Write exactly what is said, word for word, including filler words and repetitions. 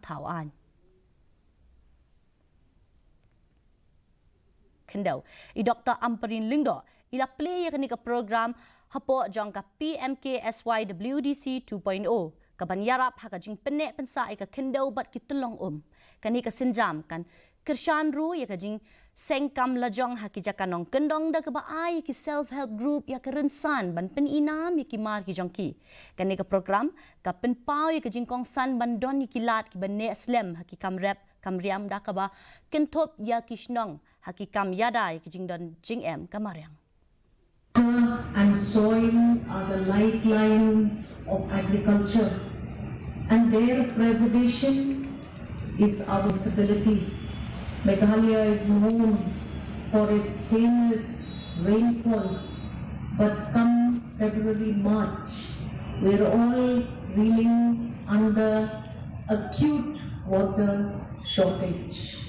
thaw aiñ. Khyndew, i Doktor Ampareen Lyngdoh i la plie ïa kane ka program hapoh jong ka P M K S Y W D C two point oh, ka ban ïarap ha ka jingpynneh pynsah ïa ka khyndew bad ki tyllong um. Kane ka sienjam kan kyrshan ruh ïa ka jingsengkam lajong ha ki jaka nongkyndong da kaba ai ïa ki self help group ïa ka rynsan ban pynïnam ïa ki mar ki jong ki. Kane ka program ka pynpaw ïa ka jingkongsan ban don ïa ki lad kiba neh slem ha ki kam rep kam riam da kaba kynthup ïa ki shnong ha ki kam ïada ïa ki jingdon jingem ka mariang. Water and soil are the lifelines of agriculture, and their preservation is our responsibility. Meghalaya is known for its famous rainfall, but come February, March, we're all reeling under acute water shortage.